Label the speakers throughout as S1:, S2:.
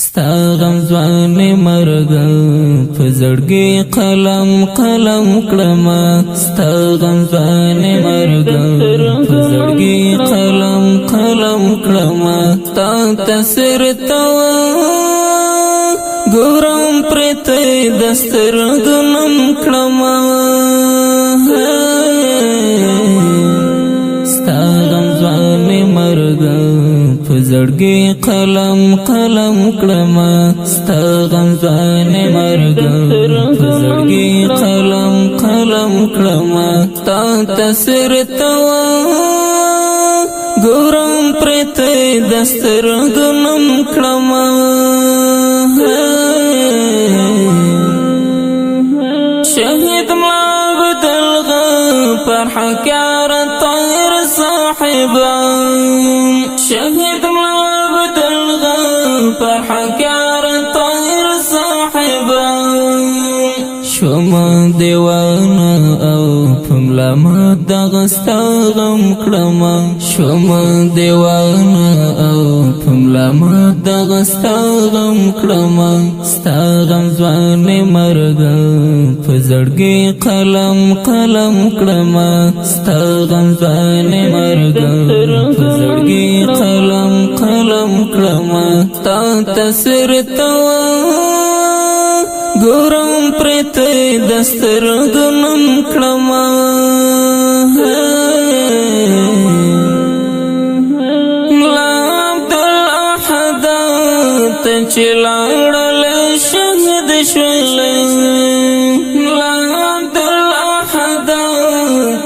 S1: ستا غم ځوان مرګ په زړګي قلم قلم کړم. ستا غم ځوان مرګ په زړګي قلم قلم کړم. تا تسر تو ګورم پرته دستر غنم کړم. ستا غم ځوان مرګ په زړګي قلم قلم کړم. ستا غم ځوان مرګ په زړګي قلم قلم کړم. تا تسر تو ګورم پرته دستر غنم کړم. شهید ملا عبدالغفار حکار طاهر صاحب، شهید ملا عبدالغفار حکار طاهر صاحب. شوم دیوانه او پملا ما دغه ستا غم کړم. شوم دیوانه او پملا ما دغه ستا غم کړم. ستا غم ځوان مرګ په زړګي قلم قلم کړم. ستا غم ځوان مرګ په زړګي قلم قلم کړم. تا تسر تو ګورم پرته دستر غنم کړم. ملا عبدالاحد ته چې لاړل شهید شول، ملا عبدالاحد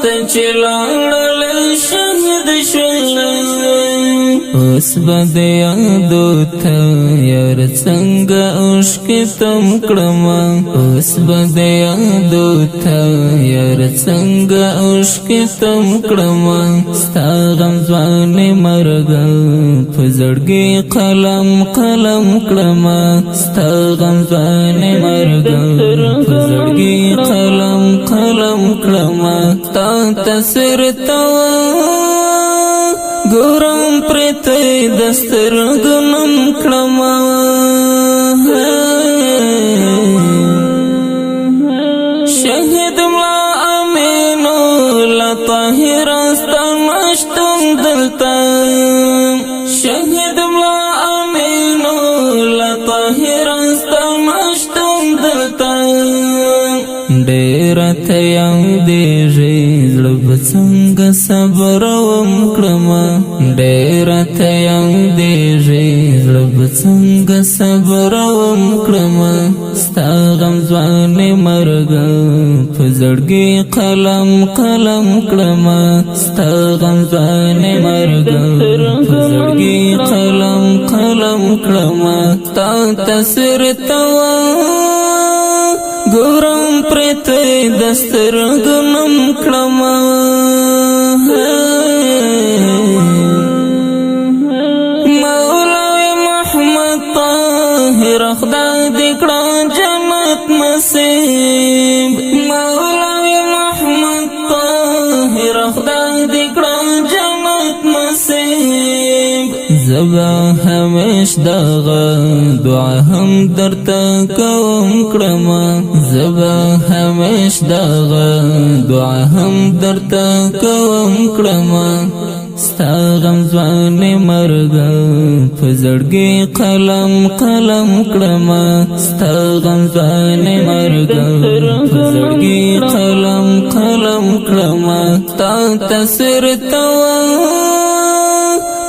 S1: ته چې لاړل شهید شول. اوس به د یادو ته یار څنګه اوښکې تم کړم؟ اوس به د یادو ته یار څنګه اوښکې تم کړم؟ ستا غم ځوان مرګ په زړګي قلم قلم کړم. ستا غم ځوان مرګ په زړګي قلم قلم کړم. تا تسر تو ګورم پرته دستر غنم کړم. شهید ملا امین الله طاهر استمشتم دلتا، شهید ملا امین الله طاهر استمشتم دلتا. ډېر ته یادېږي، زړه به څنګه صبر وم کړم؟ ډېر ته یادېږي، زړه به څنګه صبر وم کړم؟ ستا غم ځوان مرګ په زړګي قلم قلم کړم. ستا غم ځوان مرګ په زړګي قلم قلم کړم. تا تسر تو ګورم پرته دستر غنم کړم. مولوی محمد طاهر خدای دې کړه جنت نصیب، مولوی محمد طاهر خدای دې کړه جنت نصیب. زبا همیش دغه دعا هم درته کوم کړم. زبا همیش دغه دعا هم درته کوم کړم. ستا غم ځوان مرګ په زړګي قلم قلم کړم. ستا غم ځوان مرګ په زړګي قلم قلم کړم. تا تسر تو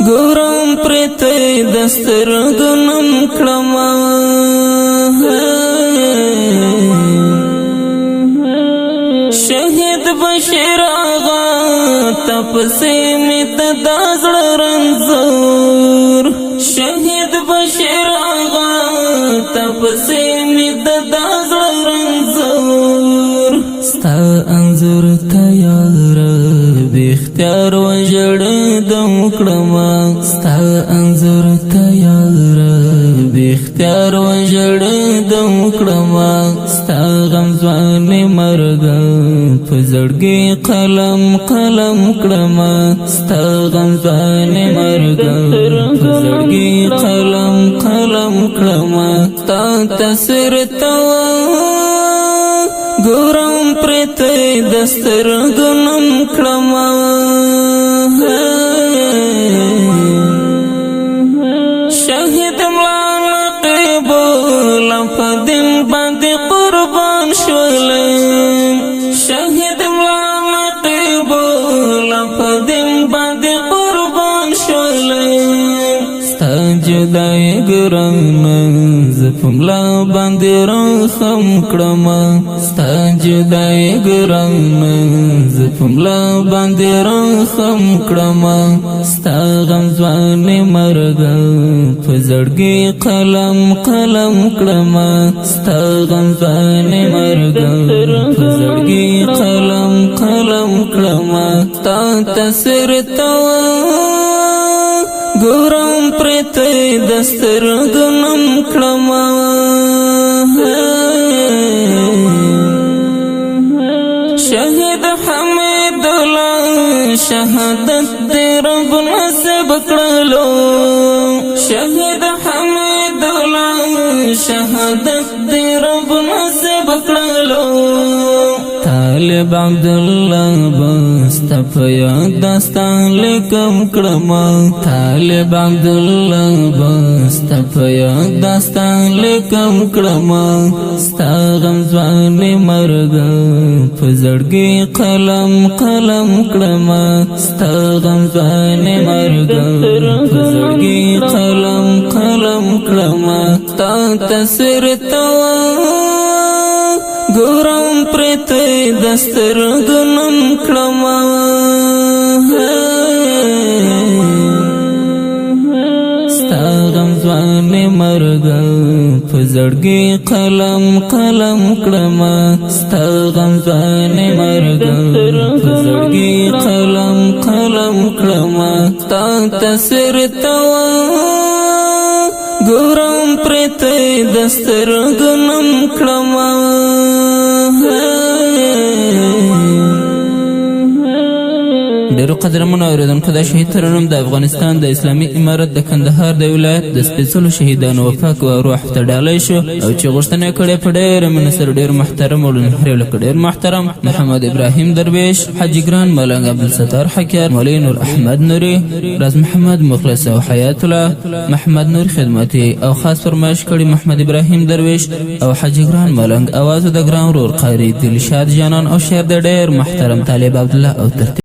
S1: ګورم پرته دستر غنم کړم. شهید بشیر آغا تپسې می ته د زړه رنځور، شهید بشیر آغا تپسې می ته د زړه رنځور. ستا انځور تیار به اختیار وجړ د کړم. ستا انځور تیار به اختیار وجړ د کړم. ستا غم ځوان مرګ په زړګي قلم قلم کړم. ستا غم ځوان مرګ په زړګي قلم قلم کړم. تا تصویر ته ګورم، پرته د سترګو نم کړم. شهید ملا نقیب الله په دین باندې قربان شول. شهید ملا نقیب الله په دین باندې قربان شول. ستا جدای ګران زه په ملا باندې رحم کړم. ستا جدای ګران زه په ملا باندې رحم کړم. ستا غم ځوان مرګ په زړګي قلم قلم کړم. ستا غم ځوان مرګ په زړګي قلم قلم کړم. تا تصویر ته ګورم، پرته د سترګو نم کړم. شهید حمید الله شهادت دې رب نصیب کړلو. شهید حمید الله شهادت دې رب نصیب کړلو. طالب عبد الله بس په یاد داستان لیکم کړم. طالب عبد الله بس په یاد داستان لیکم کړم. ستا غم ځوان مرګ په زړګي قلم قلم کړم. ستا غم ځوان مرګ په زړګي قلم قلم کړم. تا تصویر ته ګورم، پرته د سترګو نم کړم. ستا غم ځوان مرګ په زړګي قلم قلم کړم. ستا غم ځوان مرګ په زړګي قلم قلم کړم. تا تصویر ته ګورم، پرته د سترګو نم کړم. ډیرو قدرمنو اوریدونکو، د شهید ترنم د افغانستان د اسلامي امارت د کندهار د ولایت د سپېڅلو شهیدانو وفاق او روح ته ډالۍ شو، او چې غوښتنه یې کړې په ډېره مینه سره ډېر محترم ولنهري، لکه ډېر محترم محمد ابراهیم درویش، حاجي ګران ملنګ عبدالستار حکیار، مولوي نور احمد نوري، راز محمد مخلص او حیات الله محمد نور خدمتي، او خاص فرمایش کړي محمد ابراهیم درویش او حاجي ګران ملنګ. اواز د ګران ورور قاري دلشاد جانان او شعر د ډېر محترم طالب عبدالله او ترتیب